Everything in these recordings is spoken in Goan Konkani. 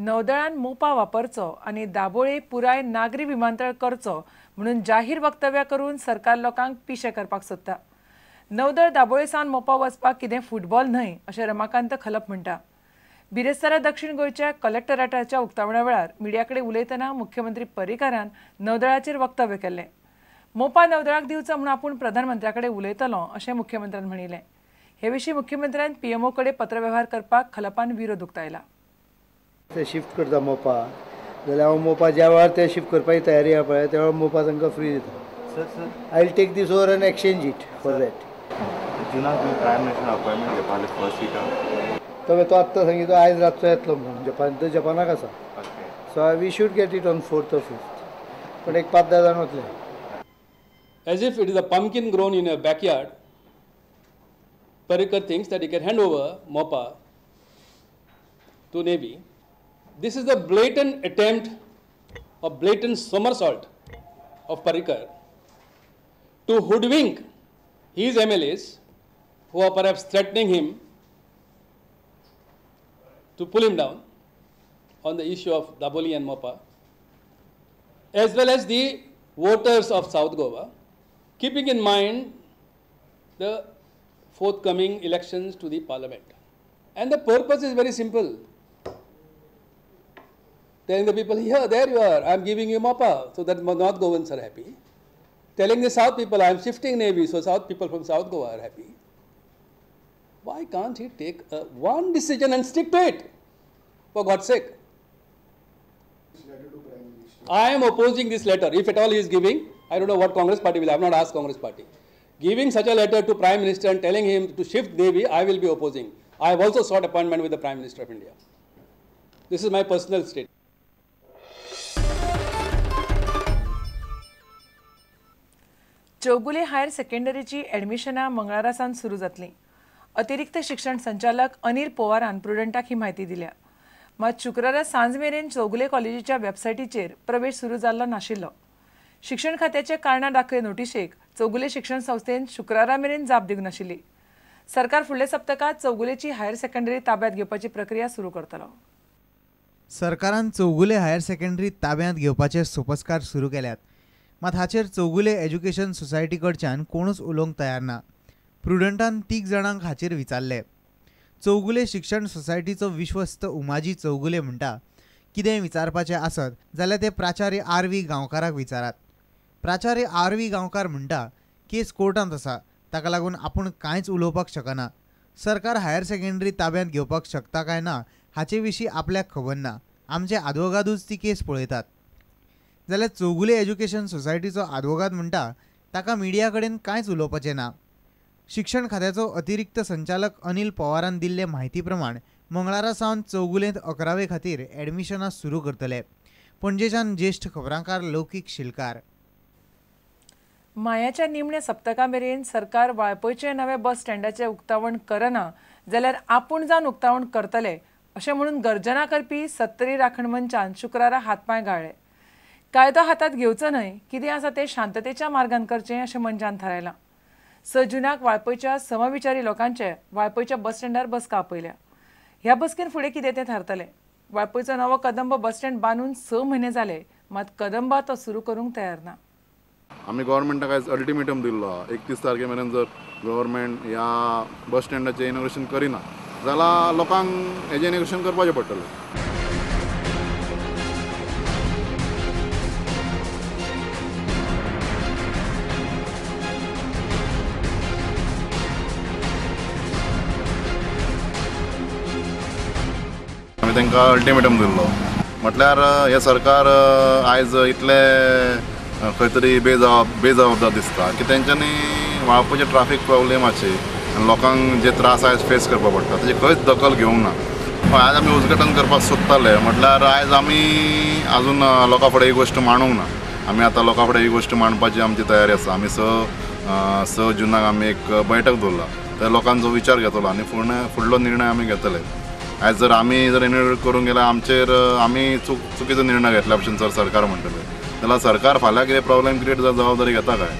नौदळान मोपा वापरचो आनी दाबोळे पुराय नागरी विमानतळ करचो म्हणून जाहीर वक्तव्य करून सरकार लोकांक पिशे करपाक सोदता। नौदळ दाबोळे सावन मोपा वचपाक कितें फुटबॉल न्हय अशें रमाकांत खलप म्हणटा। बिरेस्तारा दक्षिण गोंयच्या कलेक्टरेटाच्या उक्तावणा वेळार मिडिया कडेन उलयतना मुख्यमंत्री पर्रीकारान नौदळाचेर वक्तव्य केलें। मोपा नौदळाक दिवचो म्हणून आपूण प्रधानमंत्र्या कडेन उलयतलो अशें मुख्यमंत्र्यान म्हणिल्लें। हे विशीं मुख्यमंत्र्यान पीएमओ कडेन पत्रवेव्हार करपाक खलपान विरोध उक्तायला। ते शिफ्ट करता मोपा जाल्यार हांव मोपा ज्या वेळार ते शिफ्ट करपाची तयारी आहा पळय त्या वेळार मोपा तांकां फ्री दिता। Sir sir I will take this over and exchange it for that. जुनाक तुमी प्रायम मिनिस्टर अपॉयंटमेंट घेवपा फर्स्ट विकाक तो तो आत्तां सांगितलो आयज रातचो येतलो म्हणून जपान तो जपानाक आसा। So we should get it on 4th or 5th पण एक 5-10 जाण वतले। As if it is a pumpkin grown in your backyard, Parrikar thinks that he can hand over Mopa to Navy. This is a blatant attempt, a blatant somersault of Parrikar to hoodwink his MLAs who are perhaps threatening him to pull him down on the issue of Dabolim and Mopa, as well as the voters of South Goa, keeping in mind the forthcoming elections to the parliament. And the purpose is very simple. Telling the people, here, there you are, I am giving you Mopa, so that North Goans are happy. Telling the South people, I am shifting Navy, so South people from South Goa are happy. Why can't he take one decision and stick to it? For God's sake. I am opposing this letter. If at all he is giving, I don't know what Congress party will, I have not asked Congress party. Giving such a letter to Prime Minister and telling him to shift Navy, I will be opposing. I have also sought appointment with the Prime Minister of India. This is my personal statement. Chowgule higher सेकंडरीची ॲडमिशनां मंगळारा सावन सुरू जातली। अतिरिक्त शिक्षण संचालक अनिल पवारान प्रुडंटाक ही म्हायती दिल्या। मात शुक्रारा सांज मेरेन चौगुले कॉलेजीच्या वेबसायटीचेर प्रवेश सुरू जाल्लो नाशिल्लो। शिक्षण खात्याचे कारणां दाखय नोटिशेक चौगुले शिक्षण संस्थेन शुक्रारा मेरेन जाप दिवंक नाशिल्ली। सरकार फुडल्या सप्तकांत चौगुलेची हायर सेकंडरी ताब्यात घेवपाची प्रक्रिया सुरू करतलो। सरकारान चौगुले हायर सेकंडरी ताब्यात घेवपाचे सोपस्कार सुरू केल्यात, मात हाचेर चौगुले एज्युकेशन सोसायटी कडच्यान कोणूच उलोवंक तयार ना। प्रुडंटान 3 जाणांक हाचेर विचारले। चौगुले शिक्षण सोसायटीचो विश्वस्त उमाजी चौगुले म्हणटा, कितें विचारपाचें आसत जाल्यार ते प्राचार्य आर व्ही गांवकाराक विचारात। प्राचार्य आर व्ही गांवकार म्हणटा, केस कोर्टांत आसा, ताका लागून आपूण कांयच उलोवपाक शकना। सरकार हायर सेकंडरी ताब्यांत घेवपाक शकता काय ना हाचे विशीं आपल्याक खबर ना, आमचे आदवोगादूच ती केस पळयतात। जाल्यार चौगुले एज्युकेशन सोसायटीचो आदवोगाद म्हणटा, ताका मिडिया कडेन कांयच उलोवपाचें ना। शिक्षण खात्याचो अतिरिक्त संचालक अनिल पवारान दिल्ले म्हायती प्रमाण मंगळारा सावन चौगुलेंत 11वे खातीर ॲडमिशनां सुरू करतले। पणजेच्यान ज्येष्ठ खबरांकार लौकीक शिलकार। मायाच्या निमण्या सप्तका मेरेन सरकार वाळपयचे नवे बस स्टँडाचें उक्तावण करना जाल्यार आपूण जावन उक्तावण करतले अशें म्हणून गर्जना करपी सत्तरी राखण मंचान शुक्रारा हातपांय गाळ्ळे। कायदो हातांत घेवचो न्हय, कितें आसा तें शांततेच्या मार्गान करचें अशें मंचान थारायलां। 6 जुनाक वाळपयच्या समविचारी लोकांचे वाळपयच्या बस स्टँडार बसका आपयल्या। ह्या बसकेन फुडें कितें तें थारतलें। वाळपयचो नवो कदंब बस स्टँड बांदून 6 म्हयने जाले, मात कदंबा तो सुरू करूंक तयार ना। आमी गव्हर्मेंटाक आयज अल्टिमेटम दिल्लो आहा, 31 तारखे मेरेन जर गव्हर्मेंट ह्या बस स्टँडाचें इनोग्रेशन करिना जाल्यार लोकांक हेजें इनोग्रेशन करपाचें पडटलें। आमी तांकां अल्टिमेटम दिल्लो, म्हटल्यार हें सरकार आयज इतलें खंय तरी बेजबाबदार दिसता की तेंच्यांनी वाळपयचे ट्राफीक प्रॉब्लेमाचे आनी लोकांक जे त्रास आयज फेस करपा पडटा तेजी खंयच दखल घेवंक ना। आयज आमी उद्घाटन करपाक सोदताले, म्हटल्यार आयज आमी आजून लोकां फुडें ही गोश्ट मांडूंक ना। आमी आतां लोकां फुडें ही गोश्ट मांडपाची आमची तयारी आसा। आमी 6 जुनाक आमी एक बैठक दवरला, त्या लोकांचो विचार घेतलो आनी फुडलो निर्णय आमी घेतले। आयज जर आमी जर इनोग्रेट करूंक गेल्यार आमचेर आमी चुकीचो निर्णय घेतल्या भशेन जर सरकार म्हणटलें जाल्यार सरकार फाल्यां कितें प्रॉब्लेम क्रिएट जाल्यार जबाबदारी घेता काय?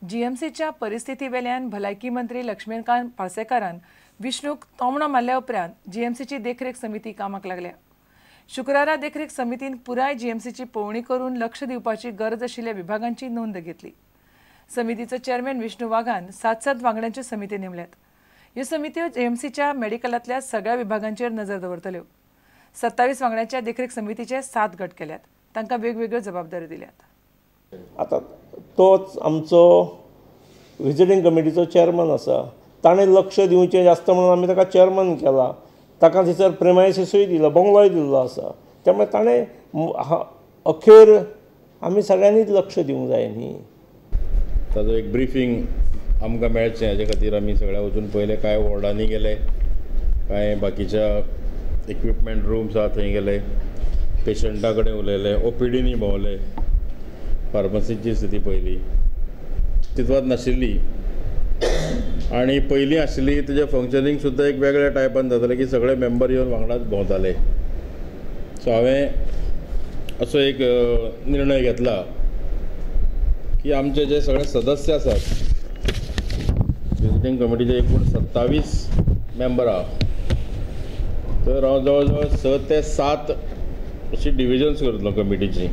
जीएमसीच्या परिस्थिती वेल्यान भलायकी मंत्री लक्ष्मीकांत पार्सेकारान विष्णूक तोमणो मारल्या उपरांत जीएमसीची देखरेख समिती कामाक लागल्या. शुक्रारा देखरेख समितीन पुराय जीएमसीची पळोवणी करून लक्ष दिवपाची गरज आशिल्ल्या विभागांची नोंद घेतली. समितीचो चेअरमॅन विष्णू वाघान 7-7 वांगड्यांच्यो समिती नेमल्यात. ह्यो समित्यो जीएमसीच्या मेडिकलांतल्या सगळ्या विभागांचेर नजर दवरतल्यो. 27 वांगड्यांच्या देखरेख समितीचे 7 गट केल्यात. तांकां वेगवेगळ्यो जबाबदाऱ्यो दिल्यात. आतां तोच आमचो विजिटींग कमिटीचो चेअरमॅन आसा, ताणें लक्ष दिवचें जास्त म्हणून आमी ताका चेअरमॅन केला. ताका थंयसर प्रिमायसिसूय दिलो, बंगलोय दिल्लो आसा. त्यामुळे ताणें अखेर आमी सगळ्यांनीच लक्ष दिवंक जाय न्ही. ताजो एक ब्रिफींग आमकां मेळचें हाजे खातीर आमी सगळ्या वचून पयलें कांय वॉर्डांनी गेले, कांय बाकीच्या इक्विपमेंट रूम्स आहा थंय गेले, पेशंटा कडेन उलयले, ओपीडींनी भोंवले, फार्मसीची स्थिती पळयली. अस्तित्वात नाशिल्ली आनी पयलीं आशिल्ली तेजें फंक्शनींग सुद्दां एक वेगळ्या टायपान जातालें की सगळे मेंबर येवन वांगडाच भोंवताले. सो हांवें असो एक निर्णय घेतला की आमचे जे सगळे सदस्य आसात विजिटींग कमिटीचे एकूण 27 मेंबर आहा, तर हांव जवळ जवळ 6 ते 7 अशी डिविजन्स करतलो कमिटीची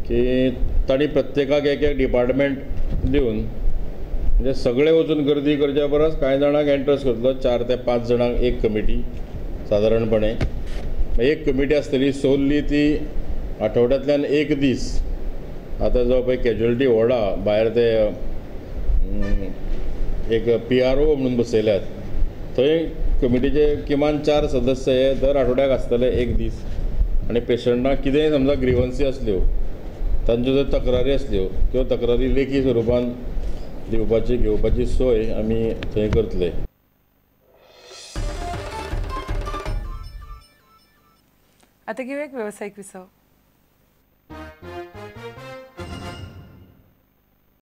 की तांणी प्रत्येकाक एक एक डिपार्टमेंट दिवन म्हणजे सगळे वचून गर्दी करच्या परस कांय जाणांक एंट्रस्ट करतलो, 4 ते 5 जाणांक एक कमिटी सादारणपणे. एक कमिटी आसतली सोल्ली ती आठवड्यांतल्यान एक दीस. आतां जो पळय कॅज्युअलिटी वॉर्डा भायर ते एक PRO म्हणून बसयल्यात, थंय कमिटीचे किमान 4 सदस्य हे दर आठवड्याक आसतले एक दीस. आनी पेशंटाक कितेंय समजा ग्रिवन्सी आसल्यो, तांच्यो जर तक्रारी आसल्यो त्यो तक्रारी लेखी स्वरुपान दिवपाची घेवपाची सोय आमी थंय करतले. आतां घेवया एक वेवसायीक विसव.